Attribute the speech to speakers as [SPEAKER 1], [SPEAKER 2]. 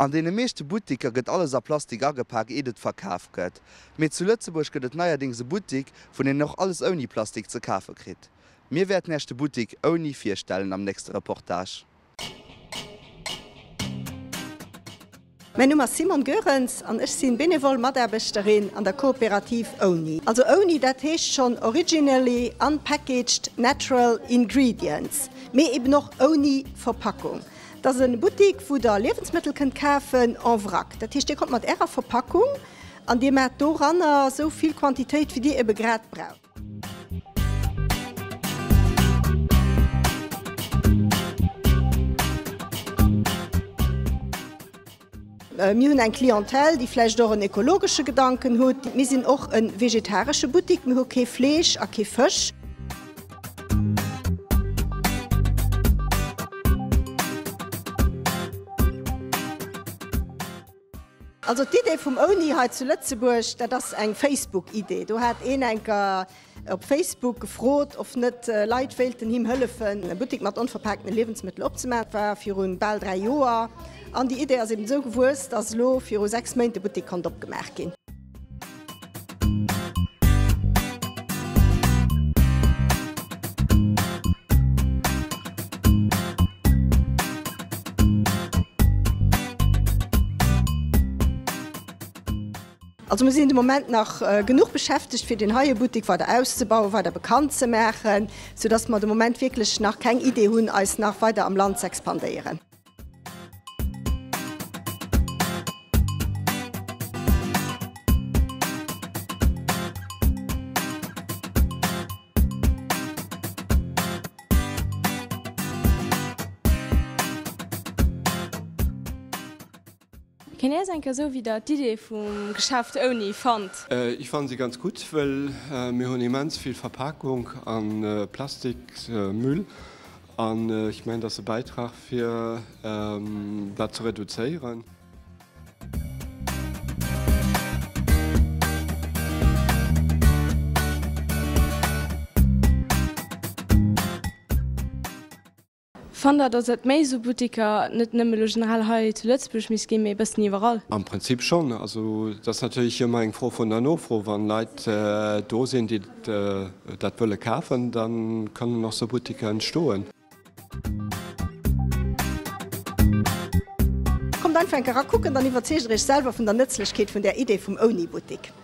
[SPEAKER 1] An deene meeschte Buttiker gëtt alles a Plastik agepak eet et verkaf gëtt. Mee zu Lëtzebuerg gëtt et neierdéngs e Buttik, wou een och alles ouni Plastik ze kafe kritt. Mir wäerten Äech de Buttik ouni virstellen am nächste Reportage.
[SPEAKER 2] Mäin Numm ass Simone Goerens an ech sinn benevol Mataarbechterin an der Kooperativ ouni. Also ouni, dat heescht schonn Originally Unpackaged Natural Ingredients, mee eben och ouni Verpackung. Et ass e Buttik, wou der Liewensmëttel kënnt kafen en vrac. Dat heescht, dir kommt mat ärer Verpackung an dir maacht doranner esou vill Quantitéit, wéi dir ebe grad braucht. Mir hunn eng Clientèle, déi vläicht och en ekologesche Gedanken hutt. Mir sinn och e vegetaresche Buttik, mir hu kee Fleesch a kee Fësch. Also d'Idee vum Ouni hei zu Lëtzebuerg, dat ass eng Facebook-Idee. Do hat een enker op Facebook gefrot, of net Leit wéilten him hëllefen, e Buttek mat onverpaakten Liewensmëttel opzemaachen. Dat war viru bal 3 Joer. An déi Idee ass eben esou gewuess, datt elo viru 6 Méint de Buttek konnt opgemaach ginn. Also mir sinn de Moment nach genuch beschäftegt fir deen heie Buttek weider auszebauen, weider bekannt ze maachen, soudass mer de Moment wierklech nach keng Idee hunn eis nach weider am Land z'expandéieren.
[SPEAKER 3] Kéint Är enker esou wéi der d'Idee vum Geschäft ouni fannt?
[SPEAKER 4] Ech fannen se ganz gutt, wëll mir hunn immens vill Verpakung an Plastiksmüll an ech mengen dat ass e Bäitrag fir dat ze reduzéieren.
[SPEAKER 3] Fannt der, datt et méi esou Buttiker net nëmme elo generell hei zu Lëtzebuerg misst ginn, mee e bëssen iwwerall?
[SPEAKER 4] Am Prinzip schonn. Also et ass natierlech ëmmer eng Fro vun der Nofro. Wann Leit do sinn, déi dat wëlle kafen, da kënnen och sou Buttiker entstoen.
[SPEAKER 2] Kommt einfach eng Kéier era kucken, dann iwwerzeegt der iech selwer vun der Nëtzlechkeet vun där Idee vum Ouni-Buttik.